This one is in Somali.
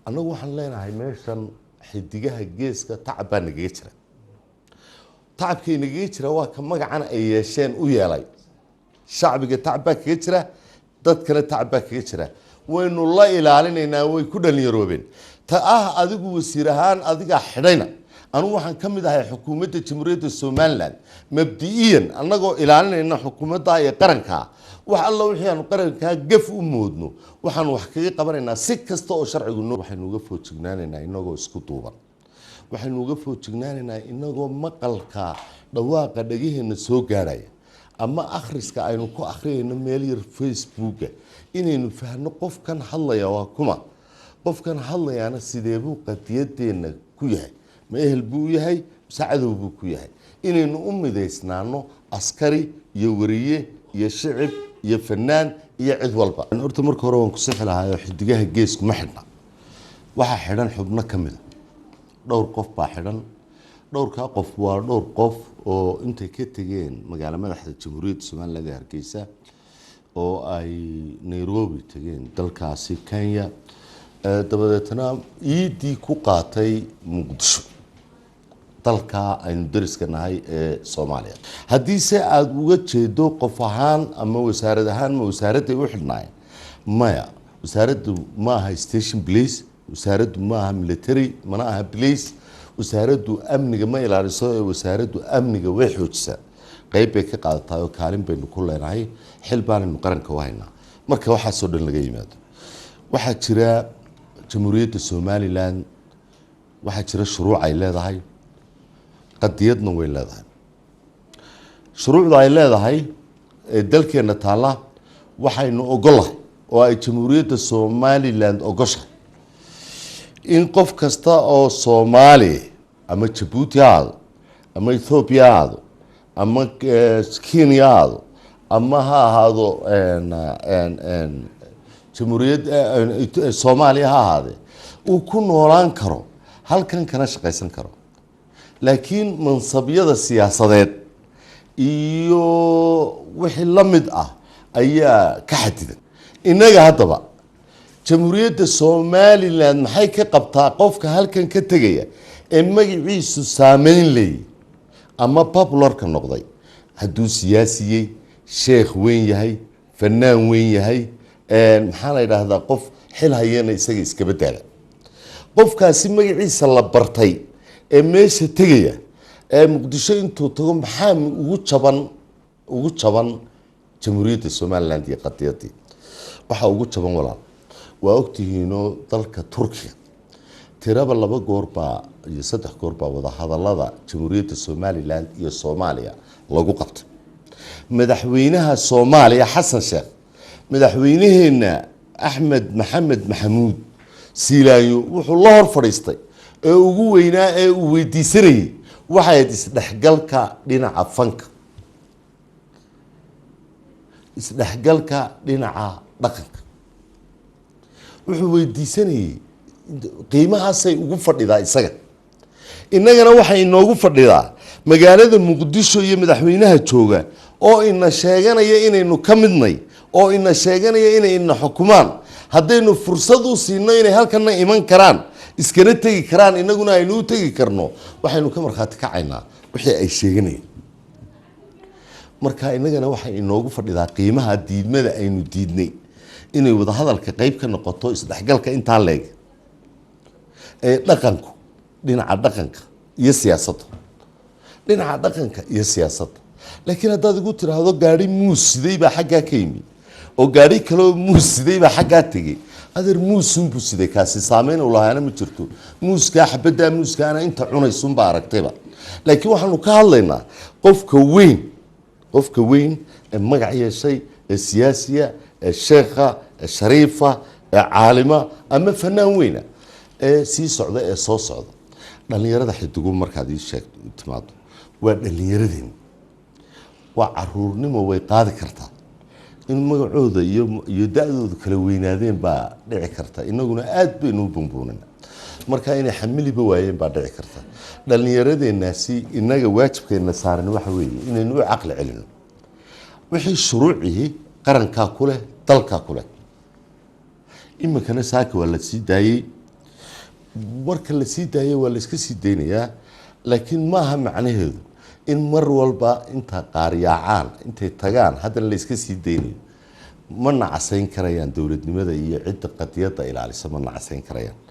Annagu waxaan leenahay meeshan Xidigaha Geeska tacab baa nagaga jira. Tacabkay nagaga jira waa ka magacan ay yeesheen u yeelay. Shacbiga tacab baa kaga jira, dadkana tacab baa kaga jira. Waynu la ilaalinaynaa. Way ku dhalinyaroobeen. Ta ah adigu wasiir ahaan adigaa xidhayna, anugu waxaan ka mid ahay xukuumadda Jamhuuriyadda Somaliland. Mabdi'iyan annagoo ilaalinayna xukuumadda iyo qaranka, wax alla wixii aanu qarankaa gaf u moodno waxaanu wax kaga qabanaynaa si kasta oo sharcigu noo. Waxaynu uga foojignaanaynaa inagoo isku duuban. Waxaynu uga foojignaanaynaa inagoo maqalka dhawaaqa dhegaheenna soo gaarhaya ama akhriska aynu ku akhriyayno meel yar Facebooka inaynu fahno qofkan hadlaya waa kuma, qofkan hadlayaana sidee buu qadiyadeenna ku yahay, ma ehel buu yahay mise cadow buu ku yahay. Inaynu u midaysnaano askari iyo wariye iyo shicib iyo fanaan iyo cid walba. Horta marka hore waan ku sixi lahaayo, Xidigaha Geesku ma xidhna. Waxaa xidhan xubno ka mida, dhowr qof baa xidhan. Dhowrkaa qof waa dhowr qof oo intay ka tegeen magaalo madaxda Jamhuuriyadda Somaliland ee Hargeysa oo ay Nairobi tegeen, dalkaasi Kenya, dabadeetna iidii ku qaatay Muqdisho, dalka aynu dariska nahay ee Soomaaliya. Haddii se aada uga jeedo qof ahaan ama wasaarad ahaan, ma wasaaradday u xidhnaayeen? Maya, wasaaraddu ma aha station police, wasaaraddu ma aha military, mana aha police. Wasaaraddu amniga ma ilaaliso ee wasaaraddu amniga way xoojisaa, qeyb bay ka qaadataa oo kaalin baynu ku leenahay, xil baanaynu qaranka u haynaa. Marka waxaasoo dhan laga yimaado, waxaa jira Jamhuuriyadda Somaliland, waxaa jira shuruuc ay leedahay, qadiyadna way leedahay. Shuruucda ay leedahay ee dalkeenna taalla, waxaynu ogolahay oo ay Jamhuuriyadda Somaliland ogoshahay in qof kasta oo Soomaali, ama Jabuuti ha ahaado, ama Ethoobiya ha ahaado, ama Kenya ha ahaado, ama ha ahaado Jamhuuriyad Soomaaliya ha ahaadee, uu ku noolaan karo halkan kana shaqaysan karo. Laakiin mansabyada siyaasadeed iyo wixii la mid ah ayaa ka xadidan innaga. Haddaba Jamhuuriyadda Somaliland maxay ka qabtaa qofka halkan ka tegaya ee magaciisu saameyn leeyay ama popularka noqday, hadduu siyaasiyey, sheekh weyn yahay, fanaan weyn yahay, maxaa la yidhaahdaa, qof xil hayana isaga iskaba daala, qofkaasi magaciisa la bartay ee meesha tegaya ee Muqdisho intuu tago, maxaa ugu jaban, ugu jaban Jamhuuriyadda Somaliland iyo qadiyaddii? Waxaa ugu jaban, walaal, waa ogtihiinoo dalka Turkiga tiraba laba goor baa iyo saddex goor baa wadahadalada Jamhuuriyadda Somaliland iyo Soomaaliya lagu qabtay. Madaxweynaha Soomaaliya Xasan Sheekh, madaxweyneheenna Axmed Maxamed Maxamuud Siilaanyo wuxuu la hor fadhiistay ee ugu weynaa ee uu weydiisanayay waxay ahayd isdhexgalka dhinaca fanka, isdhexgalka dhinaca dhaqanka. Wuxuu weydiisanayey qiimahaasay ugu fadhidaa isaga. Innagana waxay inoogu fadhidaa magaalada Muqdisho iyo madaxweynaha jooga oo ina sheeganaya inaynu ka midnay oo ina sheeganaya inay ina xukumaan. Haddaynu fursad u siino inay halkana iman karaan, iskana tegi karaan, inaguna aynu u tegi karno, waxaynu ka markhaati kacaynaa wixii ay sheeganayeen. Marka inagana waxay inoogu fadhidaa qiimaha diidmada aynu diidnay inay wadahadalka qeyb ka noqoto isdhexgalka intaa leeg ee dhaqanku, dhinaca dhaqanka iyo siyaasadda, dhinaca dhaqanka iyo siyaasadda. Laakiin haddaad igu tiraahdo gaari muus siday baa xaggaa ka yimi oo gaari kaleoo muus siday baa xaggaa tegey, adeer, muusunbuu siday kaasi, saameyn uu lahaana ma jirto. Muuskaa, xabaddaa muuskaana inta cunaysunbaa aragtayba. Laakiin waxaanu ka hadlaynaa qofka weyn, qofka weyn ee magac yeeshay, ee siyaasiya, ee sheekha, ee shariifa, ee caalima ama fanaan weyna ee sii socda ee soo socda. Dhallinyarada Xidigu markaad ii sheegto timaado, waa dhallinyaradeen, waa caruurnimo, way qaadi kartaa in magacooda iyo da-dooda kala weynaadeen baa dhici karta. Inaguna aada baynu u bumbuunina, marka inay xamiliba waayeen baa dhici karta. Dhallinyaradeenaasi inaga waajibkeena saaran waxa weeye inaynu u caqli celino wixii shuruucihii qarankaa ku leh, dalkaa ku leh. Iminkana saaka waa la sii daayey. Marka la sii daayo waa la iska sii daynayaa, laakiin maaha macnaheedu in mar walba inta qaar yaacaan, intay tagaan, haddana la iska sii daynayo. Ma nacasayn karayaan dowladnimada iyo cidda qadiyadda ilaalisa, ma nacasayn karayaan.